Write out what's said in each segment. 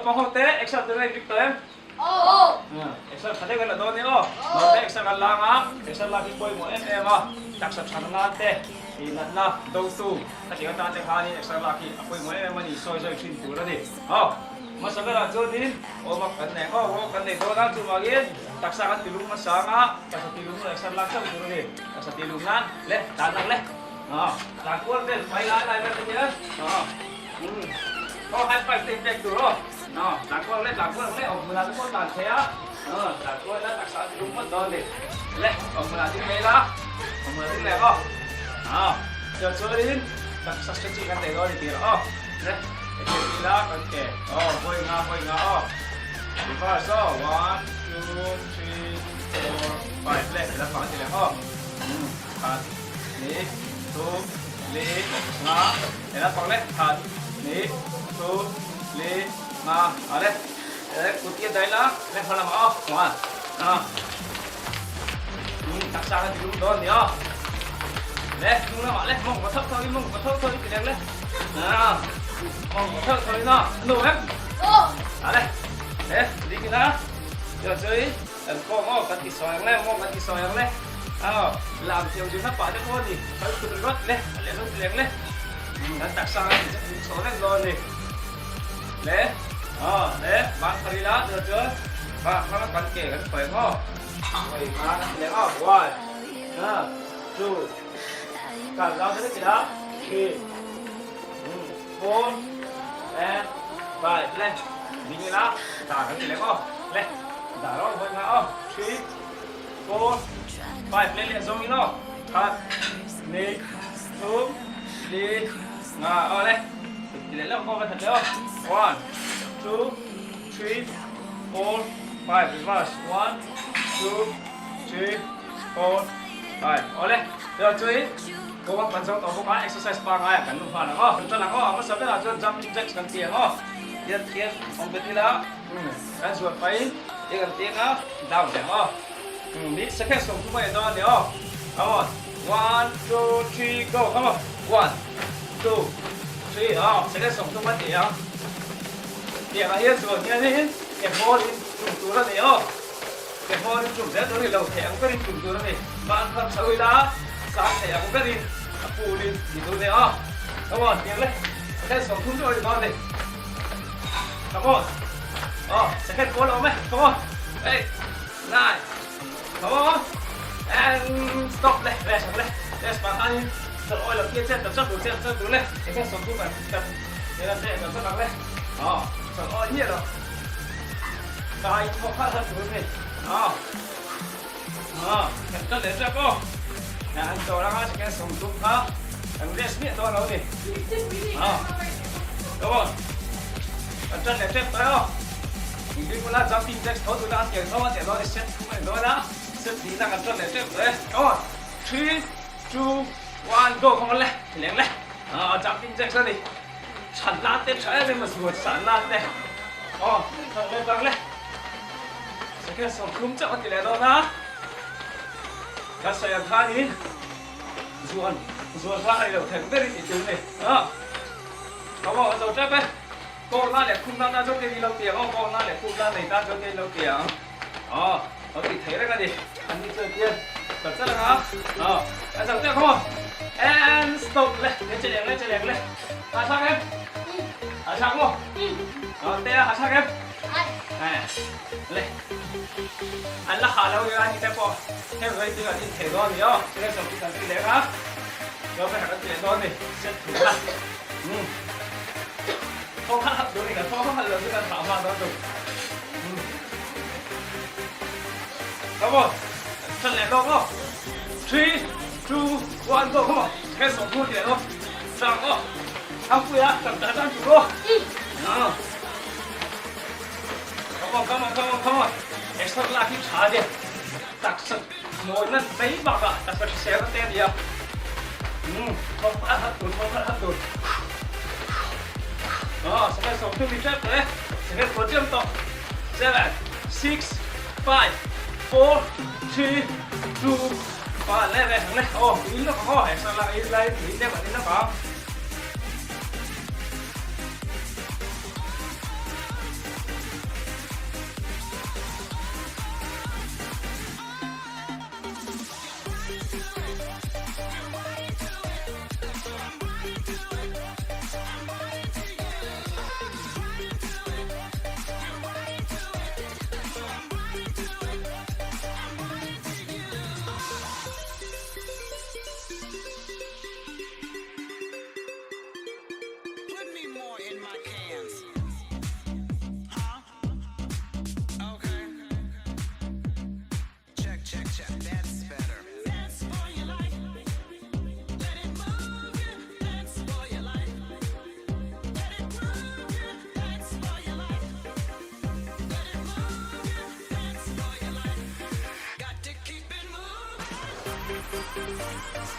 Naupang ho te exer tur a inrik tawh em? Aw. Exer tha deuh in la dawn nia aw. Naute exer kan lang a, exer lak hi pawimawh em em a, taksa than nan te, ih natna dotu khatiang atan te khanin exer lak hi a pawimawh em em a ni, sawi zawi thin tur a ni. Aw, hmasa berah chuanin warm up kan nei ang aw, warm up kan nei dawn a, chuvangin taksa kan tilum hmasa ang a, taksa tilum hnuah exer lak chauh tur a ni. Taksa tilum nan le tan ang le, aw, tlan kual vel fai lai lai vel te hian, aw, umm, aw high five te inpek tur aw. Aw, tlan kual le, tlan kual ang le, awm hmunah te pawh tlan thei a, aw, tlan kual ila taksa a ti lum phawt dawn a ni. Le, awm hmunah ding mai ila, awm hmunah ding leh ang aw. Aw, chuan chuanin taksa stretching kan nei dawn a ni tih rawh aw. Le, ke ti ila kan ke, aw, vawi nga, vawi nga aw. Reverse aw, one, two, three, four, five, le, ila pang a ti leh ang aw. Umm, khat, hnih, thum, li, nga, ila pang le, khat, hnih, thum, Li nga a le e kut i a dai la le hma lamah aw hmuh a um taksa kha ti lum dawn ni aw le hnung lamah le mawng ka thauh thauh in mawng ka thauh thauh in ti leng le a mawng ka thauh thauh in aw a nu em a le le ding ila cho chui kan kawng aw kan ti sawi ang le mawng kan ti sawi ang le aw lam thiam zir na pah te pawh a ni kal kut ringawt le a leh zawng ti leng le kan taksa kha ti lum chho vek dawn ni. Le aw le ban phar ila chuan chuan ban phar a kan ke kan khawi ang aw khawi hma kan ti leh ang aw one two kal zau deuh vek ila three four and five le ding ila dar kan ti leh ang aw le dar aw hawi hma aw three four five le leh zawng in aw khat hnih thum li nga aw le. Ti leh leuh pawh ka that leh aw. One, two, three, four, five. Reverse. One, two, three, four, five. Awle, tuna chuin warm up kan zo tawh bawk a, exercise pangngai ah kan lu nghal ang aw. Kan tan ang aw, a hmasa berah chuan jumping jacks kan ti ang aw. Tian tian awm bet ila, kan zuan pahin tiang kan tiang a, down leh ang aw. Ni second 30 a ni dawn a ni aw. Come on. One, two, three, go. Come on. One. Two, three, aw, second 30 a ni a. Tiangah hian chuan hianin ke hmawrin tum tur a ni aw. Ke hmawrin tum zel tur a ni lo, thei ang berin tum tur a ni. Ban lam chho ila, sang thei ang berin a pulin ti tur a ni aw. Come on, tiang le, second 30 chu a ni dawn a ni. Come on, aw, second pawl a awm e, come on, eight, nine, Come on and stop le rest ang le rest pah khanin chawlh awi loh tir chet tak chak tur chet chak tur le enge 30 kan kan ela che tak chak ang le aw chawlh awi miah lo kai thawk khalh khalh tur ni aw aw kan kal leh tep aw an chawl anga second 30 kha kan rest miah dawn lo ni aw come on kan tan leh tep tawh aw. Engtin hmuna jumping jacks tho tuna a tiang tho a tiang dawn a ni set thum a ni dawn a set hnihna kan tan leh tep tawh e come on three two one go come on le leng le ah jumping jacks a ni chhan nan te tha em em a zuan san nan te aw khat leh bang le second 30 chauh a ti leh dawn a ka sawi ang khanin zuan zuan kha a ni lo theng berin tih tur a ni ah come on a zo tep e. Kawrna leh khumna tan chuan kei ni lo ti ang aw, kawrna leh khumna nei tan chuan kei ni lo ti ang aw, lo tih theih reng a ni. An ni chuan tian kal chal ang a, aw, a zo chiah come on and stop le, le che leng le che leng le, ha thlak em? Ha thlak maw? Aw te a ha thlak em? Le, an la ha lo nia an ni te pawh heng rei chu an in thei dawn a ni aw, chileng sawm chu kan ti leng a, lo ka kan ti leh dawn a ni, set thum la. Umm. Thaw khalh khalh tur a ni, kan thaw khalh khalh lo chu kan thah hma dawn tuk. Umm. Come on. Chan leh lawk aw. Three, two, one, go. Come on. Second 30 ti leh lawk. Chang aw. Thangpui a, chang chang chang tur aw. Ah. Come on, come on, come on, come on. Extra lak hi tha de. Taksa mawi nan mai bakah taksa hrisel te a ni a. Umm thawk khalh khalh tur thawk khalh khalh tur. Aw second 30 mi tep tawh e. Second khaw chiam tawh. Seven, six, five, four, three, two, one le le le. Aw tui lawk ang aw extra lak ei lai tui deuh an in lawk ang.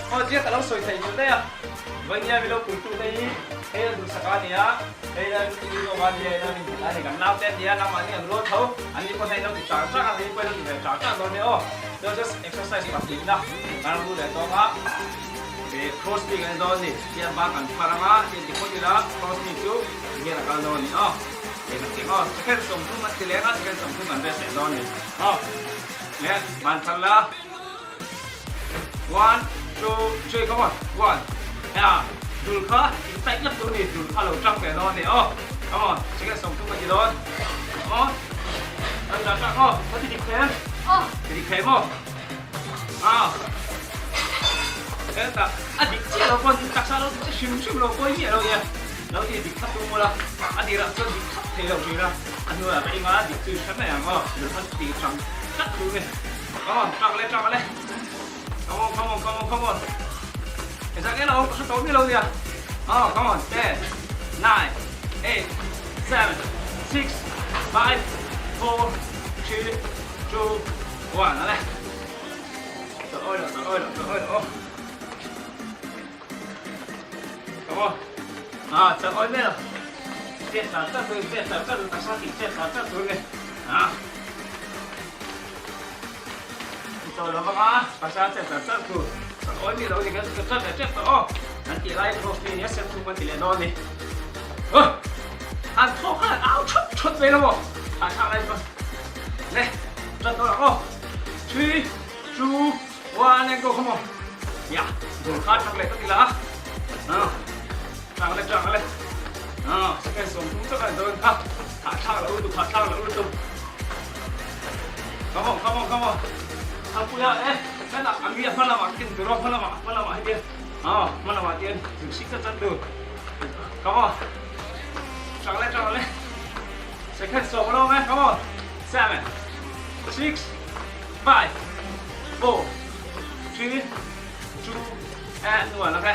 Aw chiah ka lo sawi thei nghilh daih a, Vainia milo puitute hi hei a duhsak a nia, hei a rinawm a nia, hei a rinhlelh a ni, kan naute a nia, nangmahni an rual tho, an ni pawh hian ilo ti char char a, hei pawh ilo ti ve char char dawn nia aw. Chuan just exercise pahnihna kan rawn lut leh tawng a, he cross knee kan ni dawn a ni, tiang bang kan phar anga, tiang ti phawt ila cross knee chu tihian a kal dawn a ni aw, hei kan tih aw, second 30 an ti leng a, second 30 kan rest leh dawn a ni aw, leh ban phar la. One, two, three, come on. One. Ya, dul kha in tight lap tur ni, dul kha lo tang ve dawn ni aw. Come on, second 30 ka ti dawn. Come on. Kan tang tang aw, ka ti dik hle. Aw. Ti dik hle maw? Ah. Kan ta a dik chiah lo pawn taksa lo ti hrim hrim lo pawi miah lo nia. Lo ti dik thlap tum ula, a tirah chuan dik thlap thei lo thin a, a hnuaiah ka inga dik chu i hre mai ang aw, dul kha ti tang tlat tur ni. Come on, truck le, truck le. Come on, come on, come on, come on. Ezak nge lo, ka hre tawh miah lo nia. Oh, come on, 10, 9, 8, 7, 6, 5, 4, 3, 2, 1, ale. Chawlh awi lo, chawlh awi lo, chawlh awi lo. Come on. Ah, chawlh awi miah lo. Chet char char tur, chet char char tur, taksa tih chet char char tur ni. Ah. Chaw lo vang a, taksa chet char char tur. Chawlh awi miah lo ni kan ka chat leh tep tawh aw. Kan tih lai cross ni nia set thum kan ti leh dawn ni. Huh! An thaw khan an au thut thut mai lo maw? Hahthlak lai chuan. Le, chat dawn ang aw. 3, 2, 1 and go, come on. Ya, dul kha chak leh ka ti la a. Ah, chak le chak le. Ah, second 30 chak a dawn kha. Hahthlak lo lutuk, hahthlak lo lutuk. Come on, come on, come on. Thangpuia e, kan ah ang hi a hma lamah ken tur a, hma lamah, hma lamah hei tian. Ah, hma lamah tian zuk sik chat chat tur. Come on. Chak le chak le. Second 10 lo mai, come on. 7 6 5 4 3 2 and 1 ok.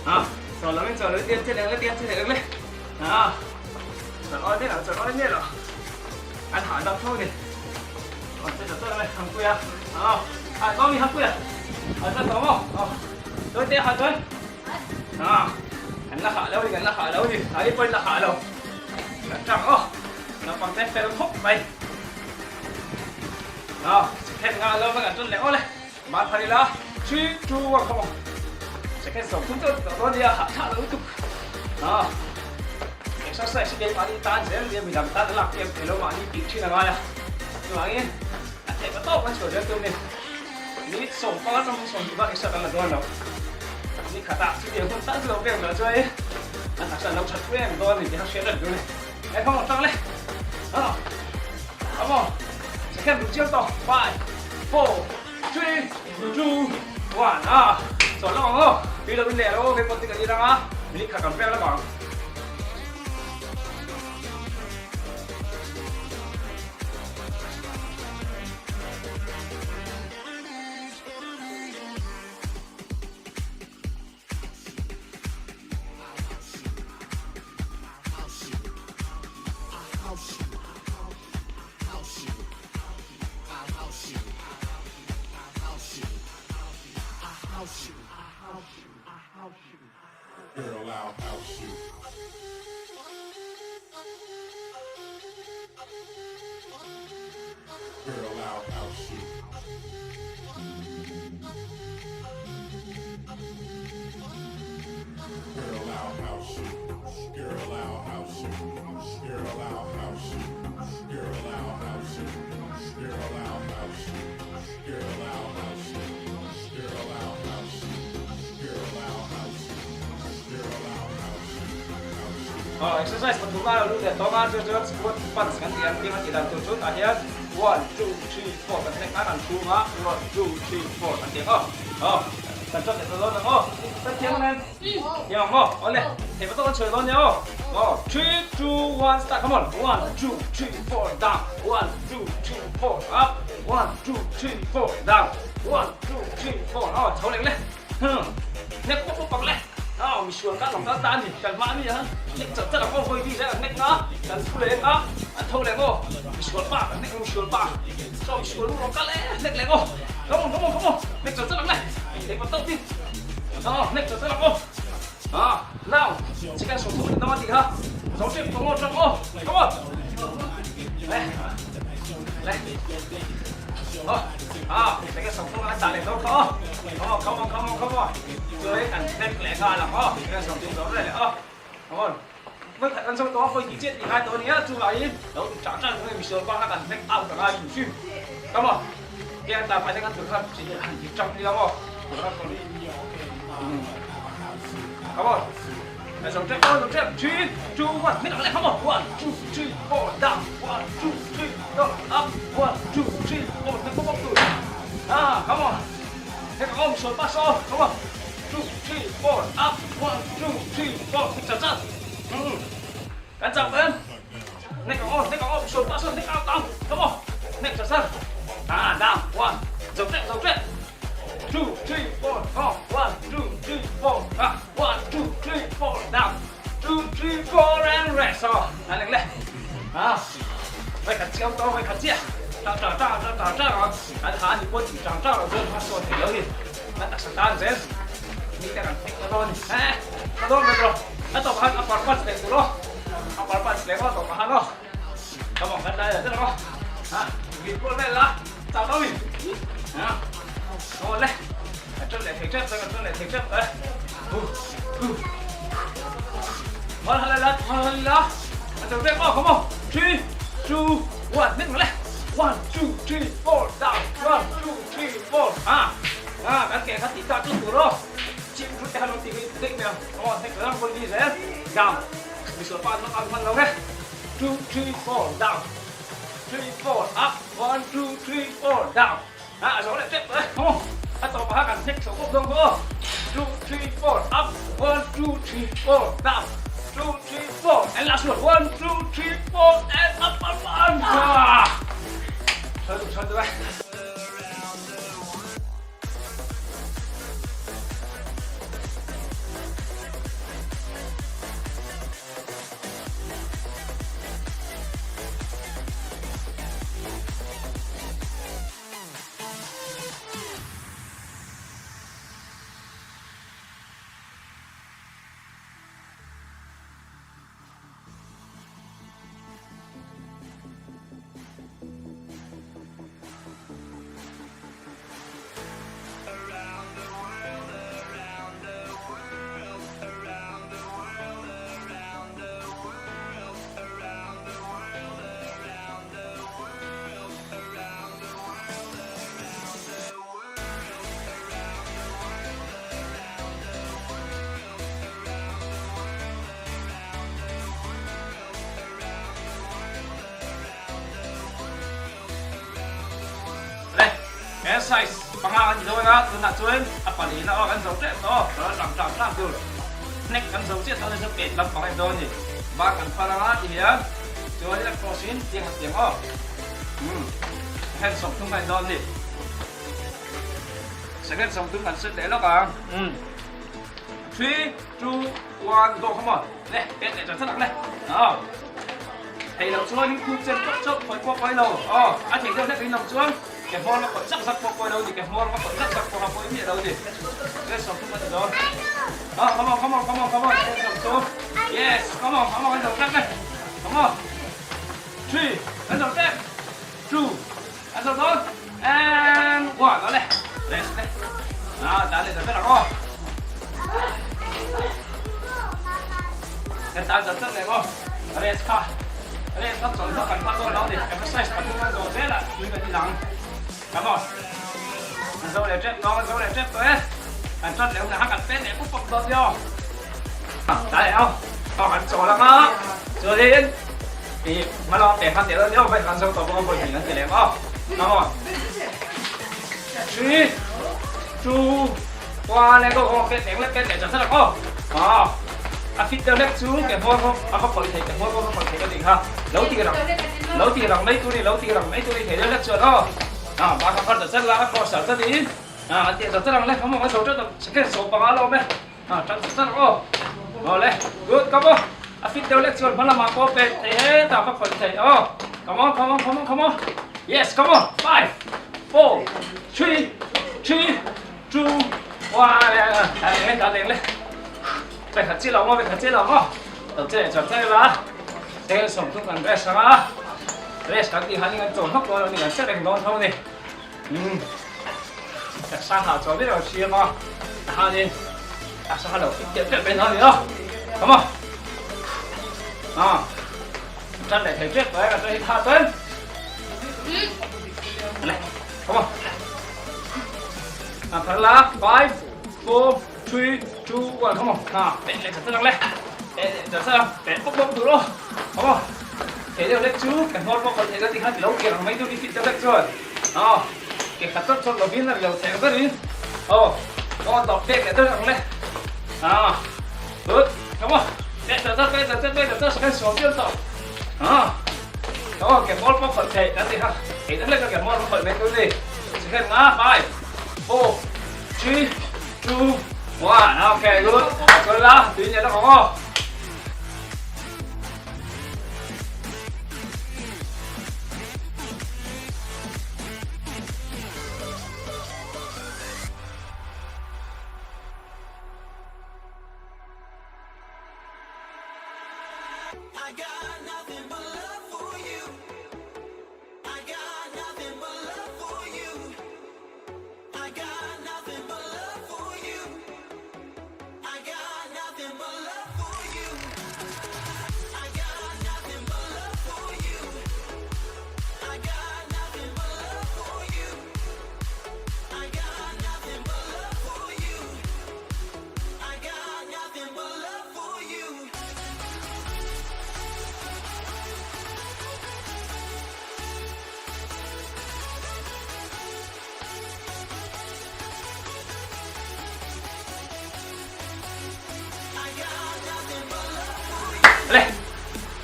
Ah, chawl lo in chawl lo in tian che leh tian che leh le. Ah, chawlh awi miah lo, chawlh awi miah lo. An hahdam tho ni. Aw che chawlh chawlh mai Hangpuia. Ah, ah Tommy Hangpuia. Ah chuan tawh maw? Aw, chawi teh ha chawi. Ah, kan la hah lo ni, kan la hah lo ni. Ai pawhin la hah lo. Kan tang aw. Naupang te fel khawp mai. Ah, second nga lo kan ṭan leh aw le. Ban phar ila, 3, 2, 1, come on. Second 30 chu tawh dawn nia, hahthlak lo lutuk. Ah, exercise hi keimahni tan zel nia, midang tan a lak em thei lo mahni tih thin a ngai a. Chuvangin a theih pa tawk kan chhuah zel tur ni. Minute 15 atang 20 bak extra kan la dawn lo. Ni khatah chutiang hun tal chu lo pek loh chuan an taksa an lo that pui em dawn a ni tih kha hriat reng tur a ni. He come on tang le. Ah, come on. Second duh chiang tawh. 5, 4, 3, 2, 1. Ah, chawlh lawk ang aw. Tui lo in leh lo aw, hei pawt hi kan irang a. Minute khat kan pek lawk ang. Exercise pathum a lo lut leh tawng a, chu chuan squat punch kan tih ang tih a tih dan tur chu tah hian one two three four kan thleng khan an chhung a, one two three four kan tih ang aw, aw kan chawt leh ta dawn ang aw, kan thiam ang em? Thiam ang maw? Awle theih pa tawk kan chhuah dawn nia aw, aw three two one start come on one two three four down one two three four up one two three four down one two three four aw chho leh le hum nek pawp pawp ang le. Aw misual kan awm tan ta a ni, kan hma ami ah nek chat chat ang aw hawi vi zel an nek nga, kan thu leh nga, an tho leh maw, misual pa kan nek ang misual pa, chaw misual lu rawn kal e nek leh maw, come on come on come on nek chat chat ang le, theih pawh tawp hi. Ờ, next là ô. À, now, chỉ cần số thủ nó thì ha. Số tiếp có một trong ô. Come on. 来，来。好，啊，这个手风啊，打来都好。Come on, come on, come on, come on. 做一kan neck 来看了啊，这个手中走来了啊。Come on. 我睇紧手多可以接而家到你啊，做下嘢，有扎扎佢咪上帮下kan neck out 啊，唔算。Come on. 今日大快啲间做佢，直接行业争啲啦喎，做得过嚟。Come on. 来，手这，手这，3, 2, 1, 你来，Come on, 1, 2, 3, 4, down, 1, 2, 3, go up, 1, 2, 3, 4, 你 come on, 啊，Come on，你个我唔信不数，Come on, 2, 3, 4, up, 1, 2, 3, 4，就真，嗯，紧就紧，你个我，你个我唔信不数，你 up down, come on，你就真，啊，down, 1，就这，就这。2, 3, 4, 4, 1, 2, 3, 4, 啊，1, 2, 3, 4, down, 2, 3, 4, and rest 哦，来嚟嚟，啊，喂，卡子咁多，喂，卡子啊，打打打打打打啊，啊，下你过紧张张了，这他说挺有的，那打上打人，你得人听得多呢，哎，得多没多，啊，到下啊，八八嚟咯，啊，八八嚟我到下咯，咁望紧嚟就得咯，啊，别过嚟啦，找到你，啊。好嚟，出嚟停出，出嚟停出，嚟，好啦嚟啦，好啦啦，就这个，好冇？3, 2, 1，你嚟，1, 2, 3, 4, down, 1, 2, 3, 4，啊啊，咁嘅，佢跌得都多咯，接住啲喺度跌跌咩？我踢佢两个啲先，down，你说八蚊八蚊落嘅，2, 3, 4, down, 3, 4, up, 1, 2, 3, 4, down。啊，手嚟接嚟，好，一到下近剔手谷动个，2, 3, 4, up, 1, 2, 3, 4, down, 2, 3, 4, and last one, 1, 2, 3, 4, and up, up, up，哇，穿住穿住来。Exercise panga kan ti dawn a tunah chuan a palina aw kan zo tep tawh a tang tang tlang tur hnek kan zo chiah dawn a chuan pet lampang a ni dawn a ni bar kan phar anga ti hian chuan ila cross in tiang a tiang aw umm hand 30 a ni dawn a ni second 30 kan set leh lawk ang umm 3 2 1 go come on le pet leh chan chan ang le aw thei loh chuan in khup chen chawp chawp khawi pawh pawi lo aw a thei deuh hlek in loh chuan. Ke hmawr va khawih zak zak pawh pawi lo ni, ke hmawr va khawih zak zak pawh a pawi miah lo ni. Yes, 30 a ni dawn. Ah, come on, come on, come on, come on. Yes, 30. Yes, come on, come on, kan zo tlek e. Come on. 3, kan zo tlek. 2, kan zo dawn. And 1, awle. Rest le. Ah, dan leh ta ber ang aw. Kan tan zat zat leh ang aw. Rest kha. Rest kha chawlh kha kan hma dawn lo a ni. Exercise pathum kan zawh zel a, tui kan inang. Come on. Kan zo leh tep tawh, kan zo leh tep tawh e. Kan tan leh hunah khan kan pen leh pup pup dawn nia. Tlai leh ang. Aw kan chawl ang a. Chuanin ih hma lama pe khan teh dawn nia. Vawiin kan zo tawh bawk a, vawiin hnih kan ti leh ang aw. Come on. 3, 2, 1, let go. Aw pet leh ang le, pet leh chan chan ang aw. Aw a fit deuh hlek chu ke hmawr ho a va khawih theih, ke hmawr ho va khawih theih ka tih kha. Lo tih rang, lo tih rang mai tur i, lo tih rang mai tur i thei deuh hlek chuan aw. Ah bak a phar chan chan la, a cross chan chan in. Ah an tih chan chan ang le, khawmawng a zo teuh tawh, second 15 a lawm e. Ah tan chan chan ang aw. Aw le, good, come on. A fit deuh hlek chuan hma lamah pawh pet thei hetah va khawih theih aw. Come on, come on, come on, come on. Yes, come on. 5, 4, 3, 3, 2, One,打点嘞，打点嘞，再看这老猫，再看这老猫，到这里转这啦，这个手都敢别上啊，rest kan tih hian kan chawl hlawk dawn a ni kan hre reng dawn tho a ni. Umm taksa hah chawl viau a siam a tahanin taksa kha lo fit teuh teuh mai a ni a come on ah tan leh thei tep mai ka hi tha chuan le come on a phar la 5 4 3 2 1 come on ha pen leh chat ang le pen leh chat ang pen pawp pawp tur aw come on thei deuh lek chu ka hnawl pawh kawlh theih na tikhan tilo kiang ang mai tur i fit deuh lek chuan aw ke khat chawt chawt lovin a ri lo thei ang berin aw come on tawp pek leh deuh ang le ah good come on pek chat chat pek chat chat pek chat chat second sawm chiam tawh ah come on ke hmawl pawh kawlh theih na tikha thei deuh lek a ke hmawl pawh kawlh mai tur ni second nga 5 4 3 2 1 okay good chuan la tui nen a kawng aw. Le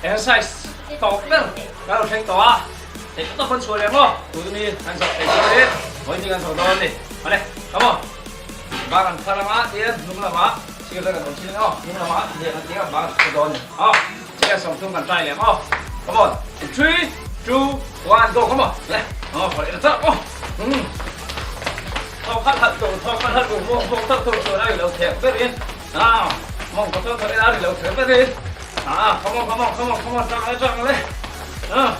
exercise tawp ber kan lo thleng tawh a theih tawp an chhuah leh maw tun mi kan zawh theih dawn e vawi ni kan zawh dawn a ni awle come on bang kan thar anga tin hnung lamah thil kan awm thin aw hnung lamah lian a tia bang kan thar dawn a ni aw chicken 30 kan try leh maw come on 3 2 1 go come on le aw phawrh ila chak aw umm thawk khat hat tur thawk khat hat tur mawng thawk thak tur chuan a ri lo thek ber in ah mawng thawk thak thak ila a ri lo thek ber in ah come on come on come on come on tang le tang le ah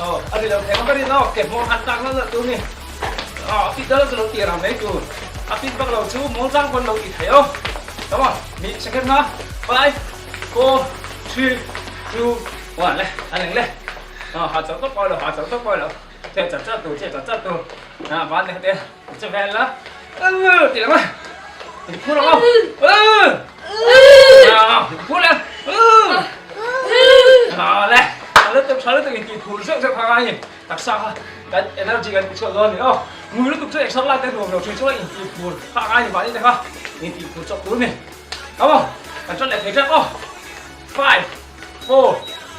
aw a ri lo thek ber in aw ke mawng han tang la tur ni ah a fit dal chu lo ti rang mai tur a fit bak lo chu mawng tang pawn lo ti thei aw come on mi second nga 5 4 3 2 1 le an eng le ah ha chau tawp pawh lo ha chau tawp pawh lo che chat chat tur che chat chat tur ah van leh te che vel la ti lang a ti phur ang ah ti phur le ah le a le tha le ti phur zeuh zeuh kha ngai ni taksa kha kan energy kan ti chhuak dawn ni aw ngui lutuk chu exer lai te nuam lo thin chuan in ti phur kha ngai ni mahni te kha in ti phur chawp tur ni come on kan chat leh thei tep aw 5 4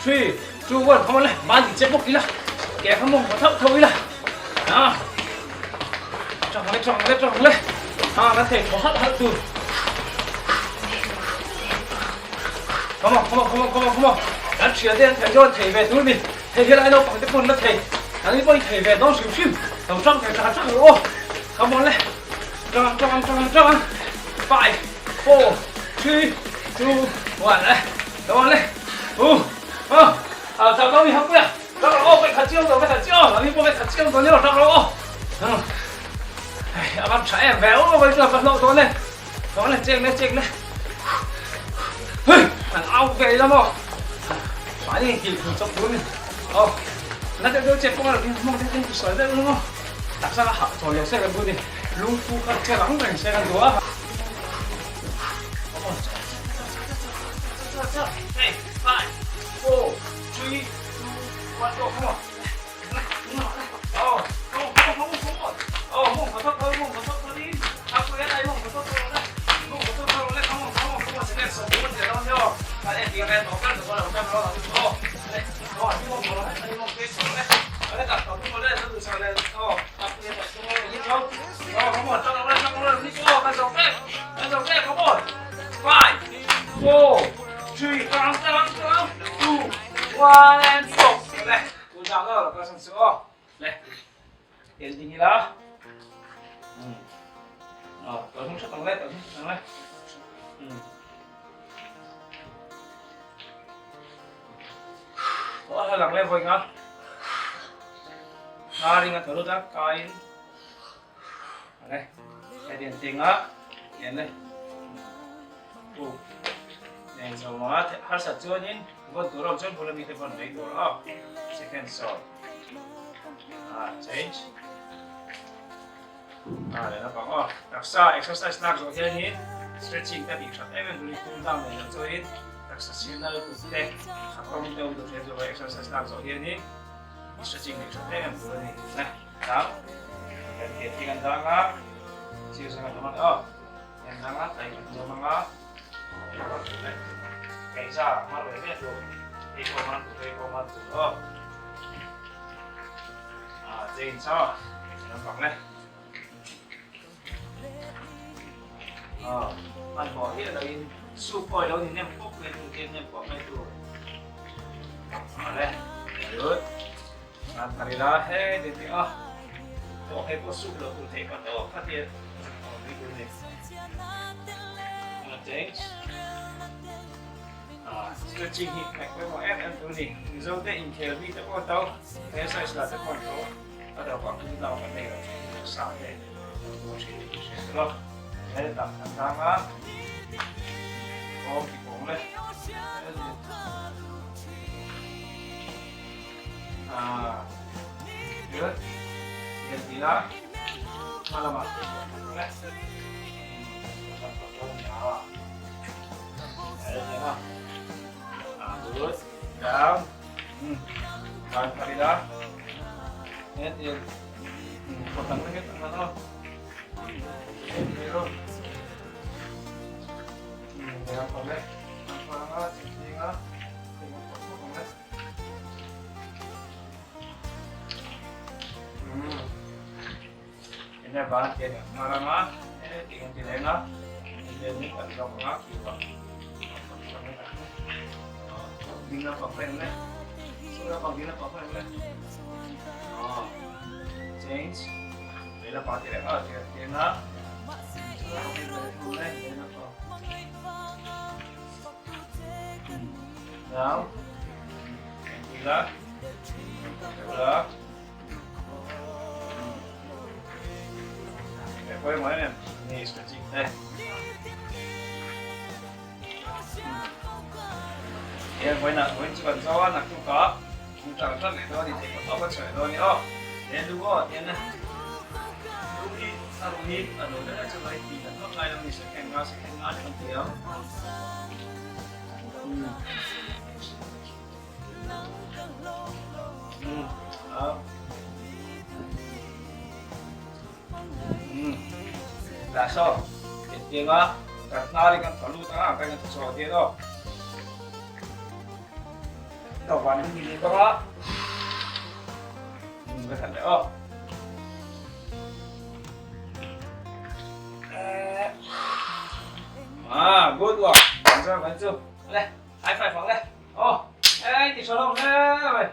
3 2 1 come on le ban ti che bawk ila ke kha mawng thauh thauh ila ah chang le chang le chang le ah kan thei thaw halh halh tur come on come on come on come on come on kan thian te an thei chuan thei ve tur ni hei helai naupang te pawn la thei an ni pawhin thei ve dawn hrim hrim lo chang thei chang chang rawh aw come on le chang chang chang chang 5 4 3 2 1 le come on le u a à chào các vị học quê các bạn ô phải thật chiêu rồi phải thật chiêu là đi phải thật chiêu rồi nhá các bạn ô à bạn trẻ véo mà bây giờ vẫn lộ rồi này đó này chênh này chênh này hây thằng ao về ra mà phải đi kịp một chốc luôn ờ nó sẽ chết con là mong thế thế sỏi đấy đúng không đặc sao học rồi giờ xe gần đi lung phu các xe lắng mình xe gần đó Hey, 5, 4, 3, 2, 1, go, come on. Oh, come on, come on, come on. Oh, mong có thấp thôi, mong có thấp thôi đi. À, cô đây, mong có thấp thôi đấy. Mong có thấp thôi đấy, come on, come on, come on. Sẽ số 4 giờ đâu nhá. Cái này thì cái đó cái đó là cái đó là oh. Đấy, đó, đi mong có đấy, đi mong cái số đấy. Đấy, tập tập cái đấy, từ sau này. Oh, tập cái này tập cái này. Oh, come on, cho nó lên, cho nó lên, đi cô, cái số cái. Cái số cái, come on. 5, 4, 3, 2, 1, and stop. 来，鼓掌了，高声说哦。来，眼睛了。嗯。Ờ, tôi không sắc bằng led, tôi không sắc bằng led. Ừ. Có hai lần lên voi ngã. Nga ringa thở ra cái. Đây, cái điện tiền á, điện đây. U. Đèn dầu mà har sat chuan in vawn tur awm chuan bula mi te vawn mai tur a. Second saw. Ah, change. A leh naupang aw taksa exercise lak zawh hianin stretching te tih that em em turin cool down nei loh chuanin taksa sirna lutuk te kha tawng deuh duh hle chu exercise lak zawh hianin stretching tih that em em tur a ni ne tang kan ke thi kan dang a sir sang kan aw kan dang a tai kan zawm anga kaihza mar ve ve tur ei pawh man tur ei pawh man tur aw À, trên sao? Làm bằng đây. Ờ, bạn bỏ hết là in su phôi đâu thì nem pop lên từ trên nem pop lên từ. Ở đây. Good. Bạn thằng đó hết thì thì à. Bỏ hết có su được cụ thể còn đâu phát hiện. Ờ, đi cùng này. Change. Stretching hi ngaih pawimawh em em tur a ni. Mizo te inkhel mi te pawh an to, exercise lah te pawh an to, a dawp ah cool down kan nei lo thin hi sa te lo tur thin tih hriat tur a. He tak kan tang a, kawng ki kawng le ah good lian ti la hma lamah te pawh le. Down. Down kabila. Yan, yan. Patang na kita ano. Yan, meron. Meron pa ulit. Ang sige nga. Tingnan pa po ulit. Ene ba, tiyan maranga, eh, tingnan tilenga. Then, kan lo nga kiwa. Ding na pa friend le. So na pang ding na pa friend le. Oh. Change. Đây là pa ti le nga ti ti nga. So na pang ding na le na pa. Now. Gila. Gila. Poi mai ni stretching te. Ye voi na voi chu kan zo na tu ka. Chu tang tang le do ni te ko to ka choi do ni o. Ye lu o ye na. Lu hi a lu hi a lu da chu lai ti kan no lai ni second nga second nga kan ti am. Up. Là sao? Tiền á, kan hnar in kan thaw lut anga kan in thaw chhuah dian aw. Ka van in ni bang a. Ka that leh aw. Ah, good work. Kan chu kan chu. Le, high five ang le. Aw, ei ti tha lo hle mai.